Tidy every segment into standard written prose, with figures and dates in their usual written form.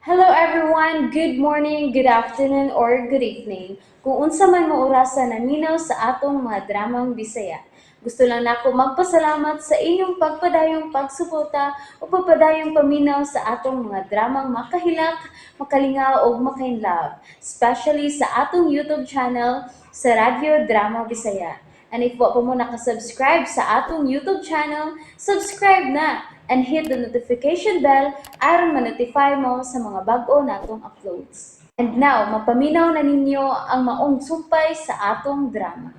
Hello everyone! Good morning, good afternoon, or good evening. Kung unsa man mo orasa naminaw sa atong mga dramang Bisaya. Gusto lang nako magpasalamat sa inyong pagpadayong pagsuporta o pagpadayong paminaw sa atong mga dramang makahilak, makalingaw ug makainlove, especially sa atong YouTube channel sa Radyo Drama Bisaya. And if wa pa mo nakasubscribe sa atong YouTube channel, subscribe na and hit the notification bell aron ma-notify mo sa mga bag-o natong uploads. And now, mapaminaw na ninyo ang maong sumpay sa atong drama.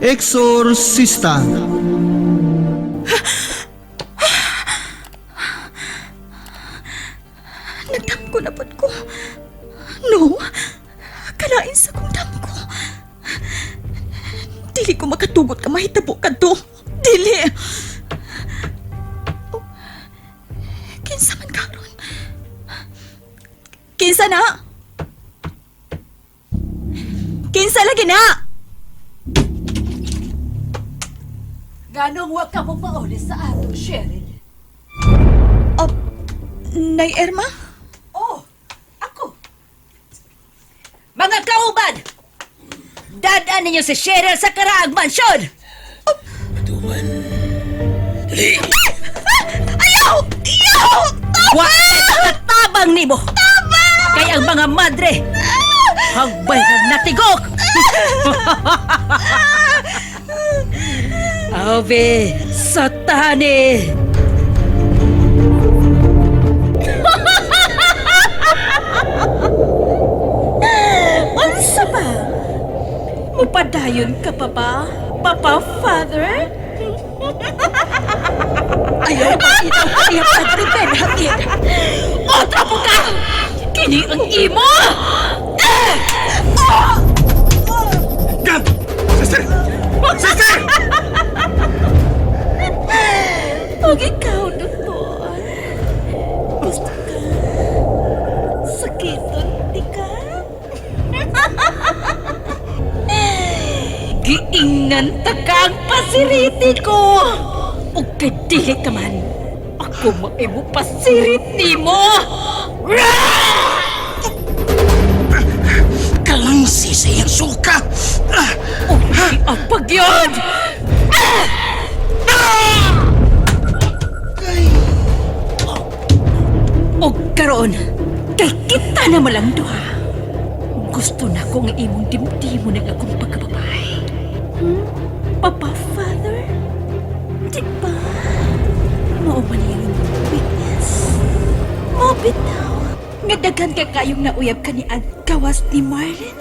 Exorcista. Nagdamgo na pod ko. No, kalain sa kong damgo. Dili ko makatugot ka mahitabo ka to. Dili. Oh, kinsa man karon? Kinsa na? Kinsa lagi na? Ganong wa ka mo pauli sa ato, Cheryl? Oh, Nay Erma? Oh, ako. Mga kauban! Dadaan ninyo si Cheryl sa Karaag Mansion! Dali! Ayaw! Ayaw! Wa katabang nimo! Kay ang mga madre, hagbay ng natigok! Ave, satani! Unsa ba? Mupadayon ka pa ba, Papa Father? Ayaw pa itaw kaya Padre Benjamin! Otro po ka! Kini ang imo! Gab! Sister! Sister! Pag ikaw, doktor, gusto ka? Sakiton, di ka? Giingnan ta kang pasiriti ko! Ug kay dili ka man, ako maimo pasirit nimo! Kalangsi sa iyang suka! Uy, apag yun! Og karon, kay kita na malang duha. Gusto na ko nga imong dimdimo ng akong pagkababay. Hmm? Papa Father? Di ba? Mao man yung weakness. Mao bitaw. Nga daghan ka kayong nauyab ka ni gawas ni Marlon.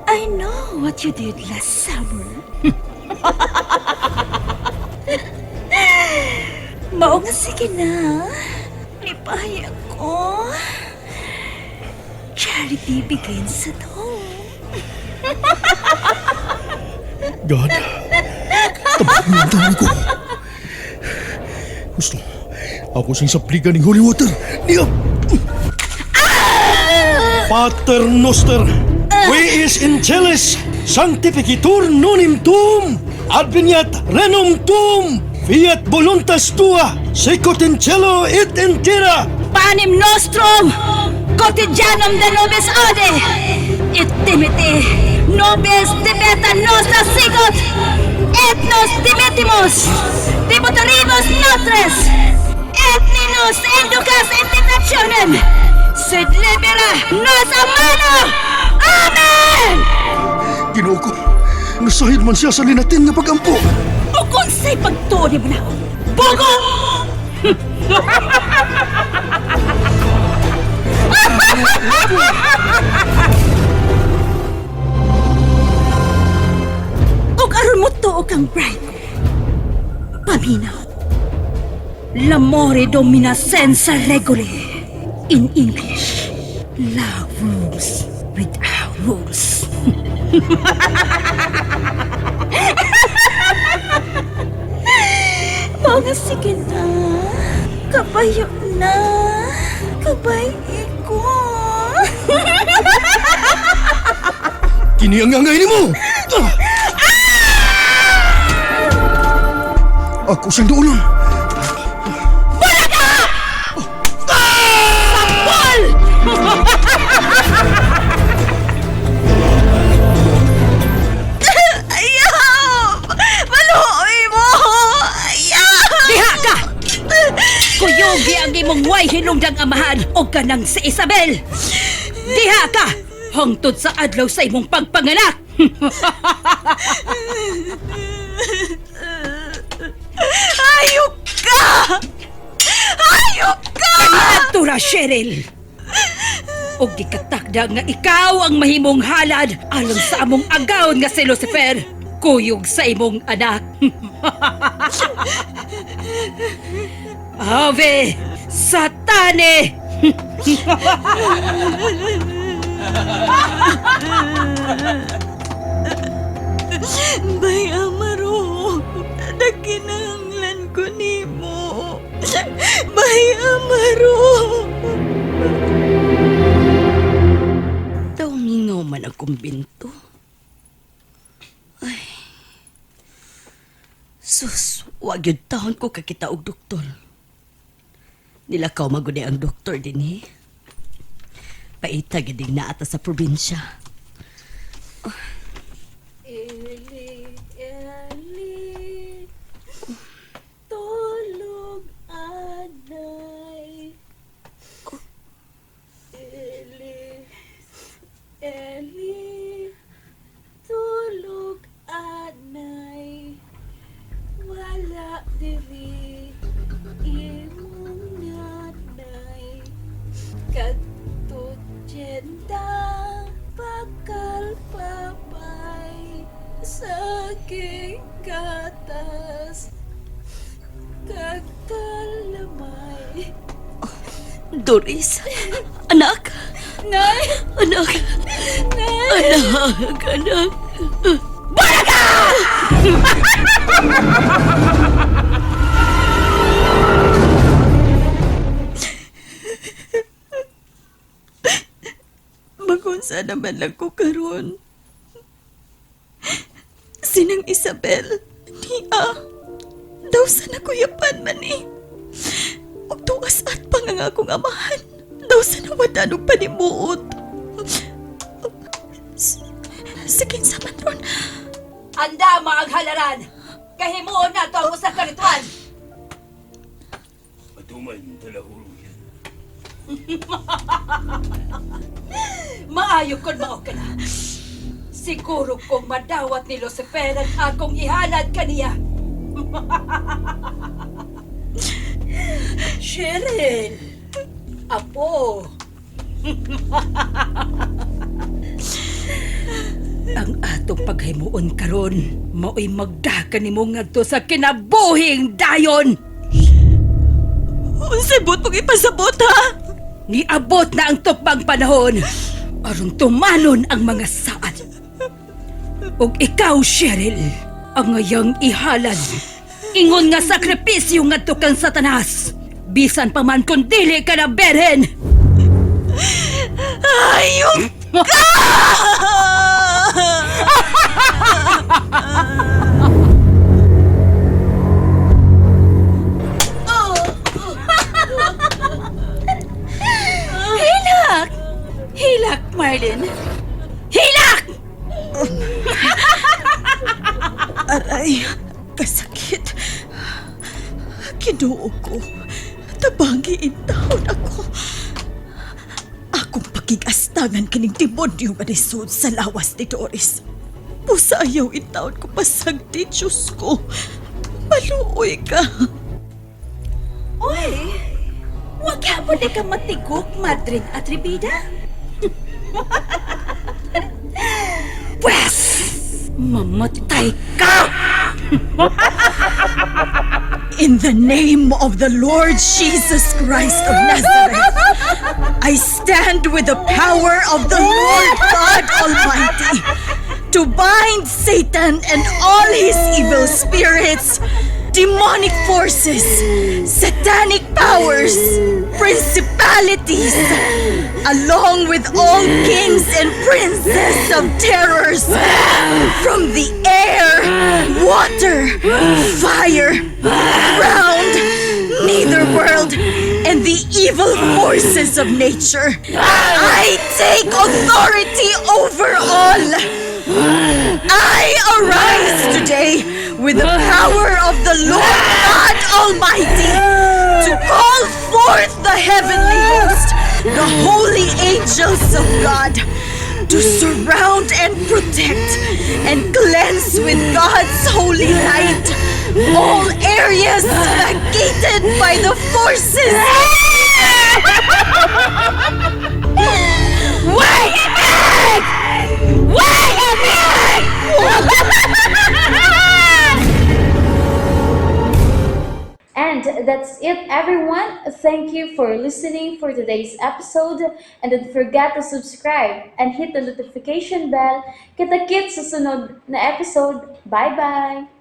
I know what you did last summer. Mao nga sige na. Lipay ako. Charity begins at home. God, tabak mo ang tangan ko. Gusto, ako siyang sapligan ng holy water. Niya! Pater Noster, we is in celis, sanctificetur nonim tuum, adveniat renum tuum, fiat voluntas tua, sicut in cielo et in terra. Panem nostrum quotidianum de nobis ode et dimiti nobis debeta nostra sicut et nos dimittimus debutaribus nostris et ne nos inducas in tentationem sed libera nos a mano. Amen. Ginoo ko, nasahid man siya sa linatin nga pagampo. O kung sa'y pagtuo ni mo na ako, Bugo! Ug aron mo tuo kang bride, paminaw. L'amore domina senza regole. In English, love rules without rules. Mga sige na. Kabayo na. Kabay ko. Kini ang angay nimo. Ako siyang duolon. Bulaga! Gibugi ang imong way hinungdang amahan o kanang si Isabel. Diha ka hangtod sa adlaw sa imong pagpanganak. Hayop ka! Hayop ka! Kaniadto ra, Cheryl. Og gikatakda nga ikaw ang mahimong halad alang sa among agawon nga si Lucifer. Kuyog sa imong anak. Ave Satane! Bay Amaro, nagkinahanglan ko nimo. Bay Amaro. Daw mingaw man ang kumbinto. Ay. Sus, wag yun taon ko kakita og doktor. Nilakaw maguni ang doktor din eh. Paita giding naata sa probinsya. Eli, Eli, tulog anay. Eli, Eli, tulog anay. Wala diri imong nanay. Kadto tiyenda, bakal papay, saging gatas, kagkalamay. Doris, anak, Nay! anak, Nay! anak, anak. Magunsa naman lang ko karon. Sinang Isabel, niya, daw sa nakuyapan man eh. Ug tuas at pangangakong amahan, daw sa nawadan og panimuot. Sa kinsa man ron, Andama ang halaran! Kahimuon na to ang usa ka ritual! Patuman talahuruyan. Maayo kon mao ka na. Siguro kong madawat ni Lucifer ang akong ihalad kaniya. Cheryl! Apo! Ang atong paghimuon karon mao'y magdaka nimo ngadto sa kinabuhing dayon. Unsay buot mong ipasabot ha? Niabot na ang tukbang panahon aron tumanon ang mga saad. Ug ikaw, Cheryl, ang ngayang ihalad. Ingon nga sakripisyo ngadto kang Satanas. Bisan pa man kung dili ka na berhen. Ayok ka! Hilak! Hilak, Marlene! Hilak! Aray, kasakit. Kinuo ko. Tabangi intahon ako. Akong pakigastangan kining demonyo nga nisud sa lawas ni Doris. Pusa ayaw intahon ko pasagdi, Diyos ko. Maluoy ka. Uy! Wag hapon na ka matigok, Madrid Atribida. Pwes! Mamatay ka! In the name of the Lord Jesus Christ of Nazareth, I stand with the power of the Lord God Almighty to bind Satan and all his evil spirits, demonic forces, satanic powers, principalities, along with all kings and princes of terrors from the air, water, fire, ground, neither world, and the evil forces of nature. I take authority over all. I arise today with the power of the Lord God Almighty to Call forth the heavenly host, the holy angels of God, to surround and protect and cleanse with God's holy light all areas vacated by the forces. Why? Why? And that's it, everyone. Thank you for listening for today's episode. And don't forget to subscribe and hit the notification bell. Kita-kits sa sunod na episode. Bye-bye!